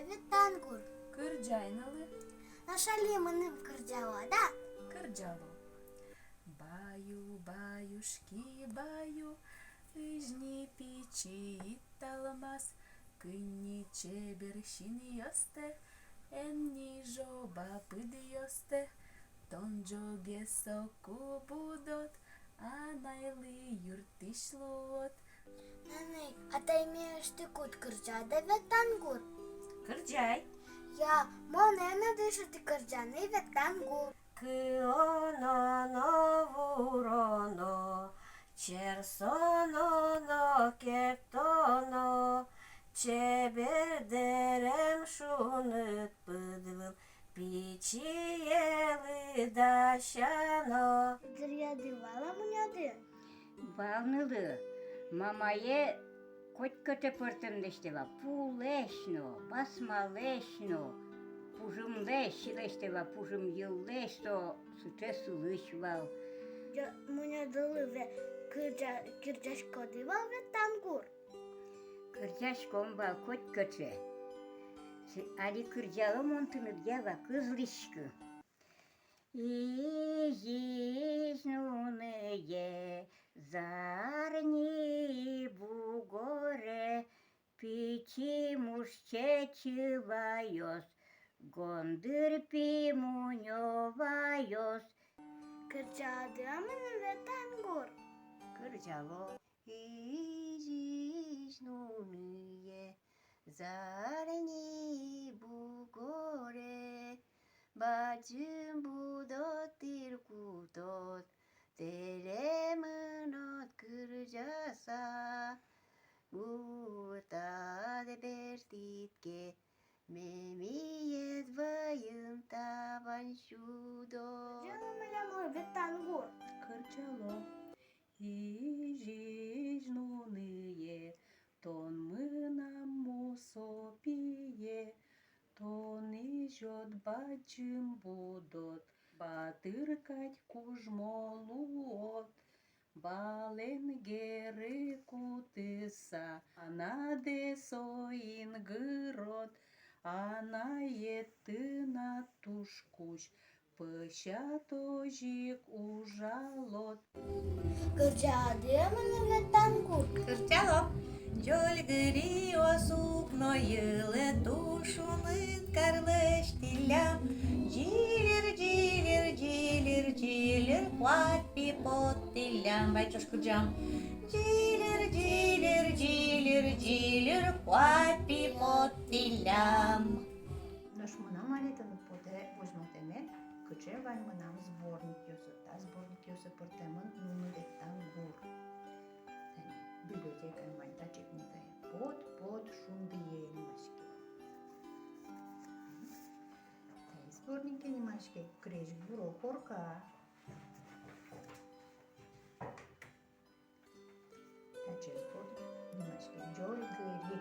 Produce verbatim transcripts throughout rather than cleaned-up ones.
Ветлангур. Кырӟай, нылы. Нош али мыным кырӟалоды-а? Кырӟало. Баю, баюшки, баю, изьни пичи италмас, кынь ни чебер синъёстэ, эн ни жоба пыдъёстэ, тон ӝоге соку будод, анайлы юрттӥсь луод. Нэнэй, атаймеысьтыд кырӟады-а, Ветлангур? Кырӟай. Я, монэ но дышеты кырӟаны, Ветлангур. Кылоно но вуроно, черсоно но керттоно, чебер дэрем шуныт пыд выл, пичие лыдасяно. Дыръяды вал-а мунёды? Вал, нылы. Мамае котькыӵе пӧртэм лэсьтэ вал: пулэсь но, басмалэсь но, пужымлэсь лэсьтэ вал, пужым йыллэсь, со сыӵе сылӥсь вал. Ӟо-, мунёдылы ве кырӟа-, кырӟаськоды вал, Ветлангур? Кырӟаськом вал котькыӵе. С-, али кырӟало мон тыныд, я вал, кылзӥськы. Изись нуные зарни бугоре, пичи муш чечы ваёз, гондыр пи мунё ваёз. Кырӟады-а мыным, Ветлангур? Кырӟало. Изись нуные зарни бугоре, бадӟым будод, тӥр кутод, тэле мынод кырӟаса. Гуртад бертӥд ке, мемиед вӧйын табань сюдод. Кырӟало милемлы, Ветлангур. Кырӟало. Изись нуные, тон мынам мусо пие, тон изёд, бадӟым будод, батыр кадь кужмо луод. Балэн геры кутыса, анадэ соин гырод, анаед тынад туж кузь, пӧсяд озьы ик ужалод. Кырӟады-а мыным, Ветлангур? Кырӟало. Ӟольгыриос укно йылэ туж шуныт кар лэсьтӥллям. Ӟильыр, ӟильыр, ӟильыр, ӟильыр, куать пи поттӥллям. Вай ӵош кырӟам. Ӟильыр, ӟильыр, ӟильыр, ӟильыр, куать пи поттӥллям. Нош мынам али тыныд потэ возьматэме, кыӵе вань мынам сборникъёсы. Та сборникъёсы пыртэмын «Нуны, Ветлангур». Тани библиотекаын вань таӵе книгае. «Пот, пот, шундые» нимаське. Та сборнике нимаське «Крезьгуро корка». Таӵе сборник нимаське «Ӟольгыри».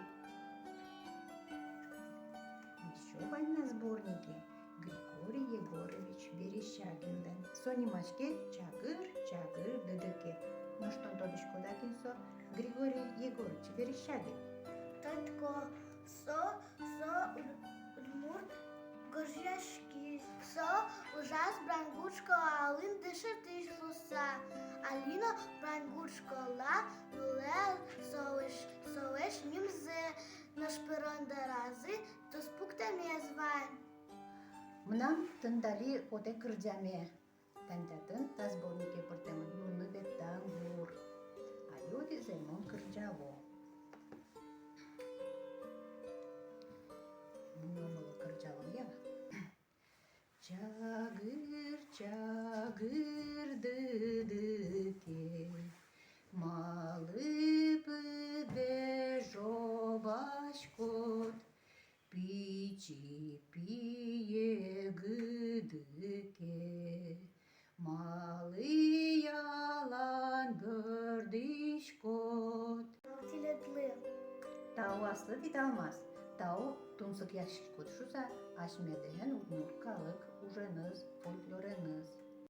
Ещё вань на сборнике Григорий Егорович Верещагинлэн. Со нимаське «Чагыр, чагыр, дыдыке». Нош тон тодӥськод-а, кин со Григорий Егорович Верещагин? Тодӥсько. Со, со уд-, удмурт гожъяськись. Со ужаз Брангурт школаын дышетӥсь луыса. Али но Брангурт школа нуллэ солэсь, солэсь нимзэ, нош пырон доразы туспуктэмез вань. Мынам тӥни али потэ кырӟаме. Тани татын та сборнике пыртэмын «Нуны, Ветлангур». Али одӥгзэ мон кырӟало. Мон омылы кырӟало, я. Чагыр, чагыр, дыдыке, малы пыдэ жобаськод? Пичи пие гыдыке, малы ялан бӧрдӥськод? Тау тӥледлы. Тау аслыд, Италмас. Тау тунсыкъяськиськод шуыса асьмелэн удмурт калык уженыз, фольклореныз.